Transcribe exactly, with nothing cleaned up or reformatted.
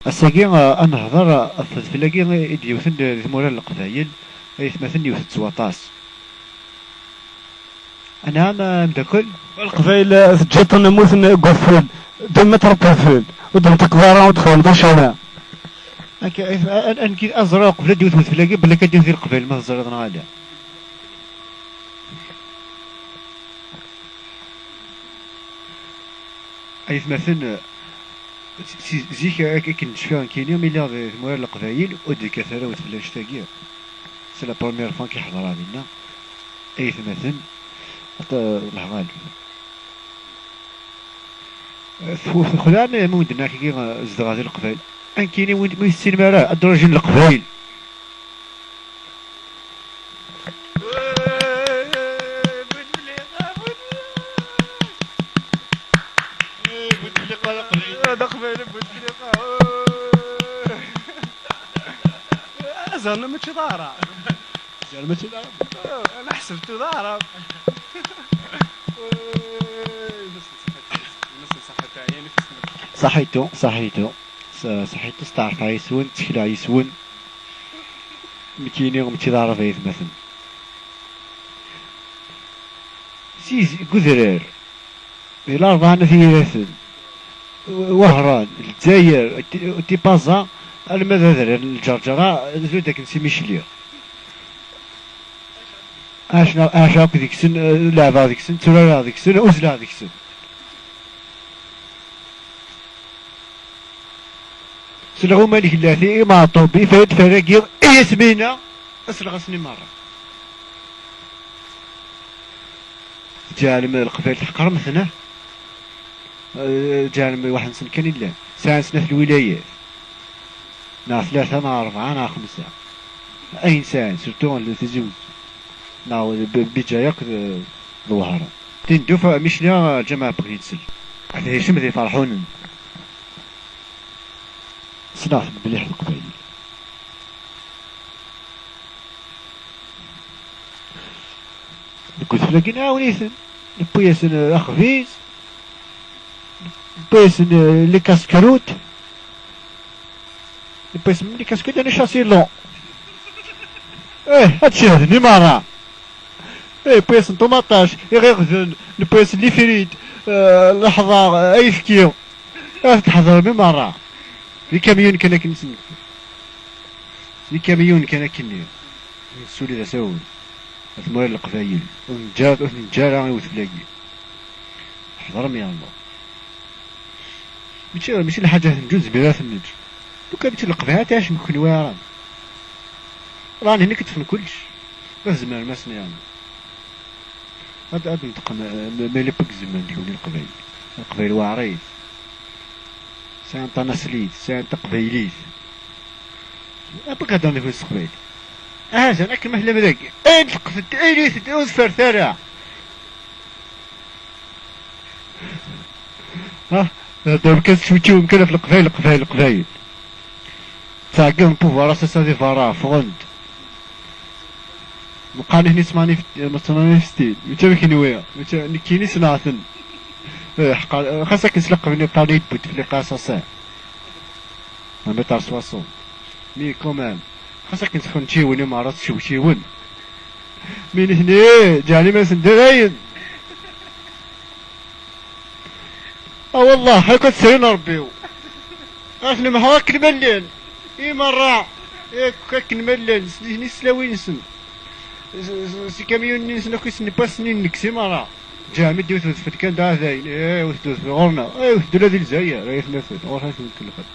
Ass-agi, eh, ad nehḍer, eh, ɣef udfel-agi i d-yewten di tmura n Leqbayel, aytmaten, yewwet-d s waṭas. Anɛam, a ameddakel? Leqbayel, eh, teǧǧiḍ-ten mmuten deg udfel, deux mètres n udfel, ur d-tenṭiqeḍ ara, ur d-txedmeḍ acemma. Akka, eh, a-, a-, a nekk ad ẓreɣ qbel ad d-yewwet udfel-agi, belli akka ad d-yewwet di Leqbayel, ma teẓriḍ neɣ ala. Aytmaten, si, si zik ak-, akken d-cfiɣ nekkini, mi lliɣ di tmura n Leqbayel, ur d-yekkat ara udfel annect-agi. C'est la première fois k-iḥḍer dinna. Aytmaten, at-, lehɣal. Tfu-, tuxdam, mi wen-d-nniɣ kiki, zedɣeɣ di Leqbayel. Ankini win, mi tessinem ara, ad d-rajin Leqbayel. Butefliqa d aqbayli. D aqbayli Butefliqa. Azerna mačči d aɛrab. Azerna mačči d aɛrab. Ana ḥsebtu d aɛrab. Ṣaḥitu, ṣaḥitu. S-, ṣaḥitu, steɛṛfeɣ yes-wen, ttekleɣ yes-wen. Nekkini mačči d aɛrab, aytmaten. Si z-, deg udrar, di Larebɛa n At Yiraten, Wehran, Lezzayer, Ti-, Tipaza, alma d adrar n Lǧerǧera, zud akken si Micli. Ɛaceɣ, ɛaceɣ akk deg-sen, leɛbeɣ deg-sen, tturareɣ deg-sen, uzzleɣ deg-sen. Selleɣ i uman gellati, i Meɛṭub, i Fayed, Ferragi, i Yasmina, ad selleɣ ass-nni merra. Ǧeɛlem Leqbayel tḥeqrem-ten, ah? Eh, ǧeɛlem waḥed-nsen kan i llan. Sɛan snat lwilayat. Neɣ tlata, neɣ rebɛa, neɣ xemsa. Ayen sɛan, surtout Tizi Wezzu. Neɣ B-, Biǧa yakk d, d Wehran. Tindufa, Micli, Ǧameɛ Bɣitsel. At Hicem d Iferḥunen. Ssneɣ-t mliḥ Leqbayel. Deg udfel-agi nɛawen-iten. Newwi-yasen, eh, axbiz. Newwi-yasen, eh, les casse-croûtes. Newwi-yasen les casse-croûtes, yerna châssis long. Eh, ad cehden i merra. Eh, newwi-yasen ṭumaṭac, iɣiɣden, newwi-yasen les frites, eh, leḥḍer, eh, ayefki. Ad teḥḍrem i merra. D ikamyun kan akken i sen-, d ikamyun kan akken-nni. Suli d asawen. At Mura n Leqbayel. Ur neǧǧa, ur neǧǧa ara i udfel-agi. Ḥeḍrem ya Allah. Mačči, mačči lḥaǧa ad neǧǧu, nezmir ad ten-neǧǧ. Lukan mačči Leqbayel ad tɛicem kenwi ara. Rani nekk ṭṭfen kullec. Ma tzemrem a sen-, yani. Ad, ad neṭqen, eh, ma, ma yella win izemren deg-wen i Leqbayel. Leqbayel weɛrit. Sɛan tanaslit, sɛan taqbaylit. Abak ad d-nifun s teqbaylit. Aha, zan akken ma tellam dagi. Ay, d-, ay, d-, ur tferret ara. Ha? Hada kan s-, cwiṭ kan ɣef Leqbayel, Leqbayel, Leqbayel. Ttɛeggiḍen pouvoir ass-a di berra, ffɣen-d. Meqqar nitni ttmanif-, ttmanifestin, mačči am kenwi, mačči, nekkini ssneɣ-ten. Eh, ḥqa, xas akken s leqbayel qqaren-iyi-d Butefliqa asaṣan. Un mètre soixante. Mais quand même, xas akken sxenčiwen i merra ttcewciwen. Mais nitni, ǧeɛlen iman-nsen d arayen. A wallah, akka ad srin Rebbi-w. Ad ten-mḥeɣ akken ma llan. I merra. Akk akken ma llan. S, s, s tlawin-nsen. S, s, s ikamyunen-nsen akk i sen-, n wass-nni nnekk si merra. Ǧeɛmi d-iwet udfel kan d aɛdayen. Eh, iwet-d udfel ɣur-neɣ. Eh, iwet-d ula di Lezzayer. Ay atmaten. Ɣur-neɣ ad ten-kellxen.